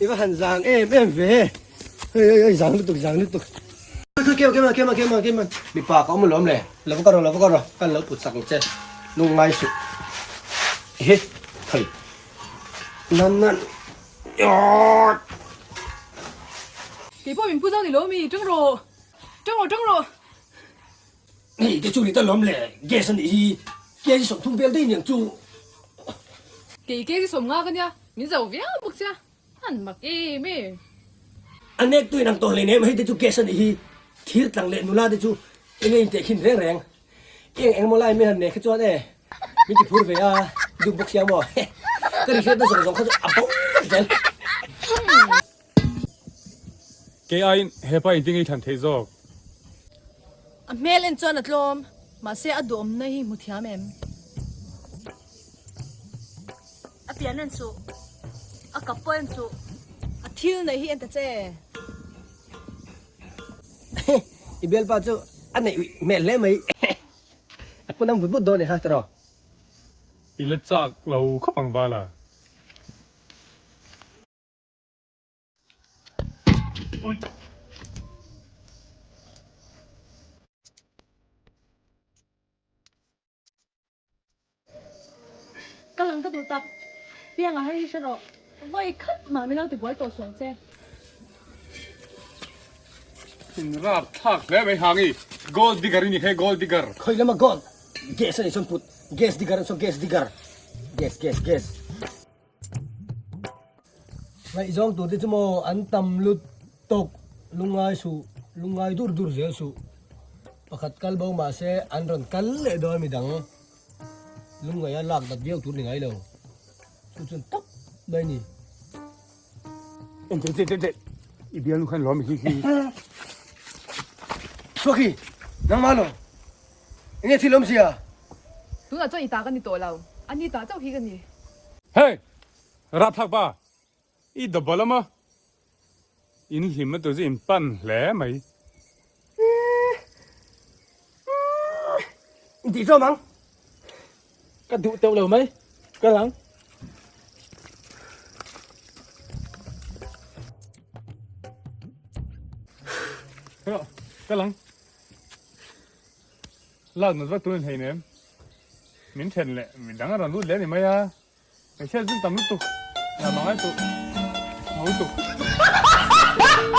I va han zang em em ve. Hei hei hei zang lutuk zang lutuk. Kema kema kema kema kema mipa ka awm alawm le. Lo va ka rawh lo va ka rawh kan lo put sak ang che. Lung ngai suh. Ehe thei. Nan nan. Kei pawh min pu zo ni lo mi tang rawh. Tang rawh tang rawh. Hei te chu ni ta lawm le gas a nih hi kg 30 vel daih niang chu. Kei kg 50 ka nia min zo viau bawk sia an mak em em. A nek tu in ang tawh hleinem hei te chu gas a nih hi thir tlang leh nula te chu enge in teh khin reng reng eng eng maw lai mi han nek hi chuan e min ti phur ve a duk bawk sia maw ka ri hriatna zawng zawng kha chu a bo vek zel. Kei aiin hepa engtin nge i thlan theih zawk? A hmel en chuan a tlawm, mahse a duhawmna hi hmu thiam em? A pian en suh, a kap pawh en suh, a thil neih hi en ta che. I bialpa chu a neih hmel hle mai. A pawn ang vut vut dawn e ha tiraw? I la chak lo khawp ang vala. Ka lang ka duh tak. Pianga hei hi hre rawh. Vawi khat mah min lo ti buai tawh suang che. In rap thlak hle mai hangi. Gold digger i ni khe gold digger. Khawi lama gold. Gas a ni chuan put. Gas digger an chuan gas digger. Gas gas gas. Ngaihzawng tur te chu maw an tam lut tawk lungngai suh lungngai dur dur zel suh pakhat kal bo mah se an rawn kal leh dawn midang lungngaih a lak dat viau tur ni ngai lo chu chuan tak mai ni. En teh teh teh i bialnu khan lawm hi hi. Chhuaki nangmah lo enge thil awm sia. Tunah chuan i ta ka ni tawh lo a ni ta chauh hi ka ni. Hey! Rapthlak pa! I double a maw? In hlim a tur chu in pan hle mai. In tih tlawm ang. Ka duh teuh lo mai. Kal ang. Kal ang. Lak nat vak tur in hleinem. Min then leh midang a rawn lut leh a ni mai a. Hmeichhia zun tam lutuk, lam a ngai tawh, ho lutuk.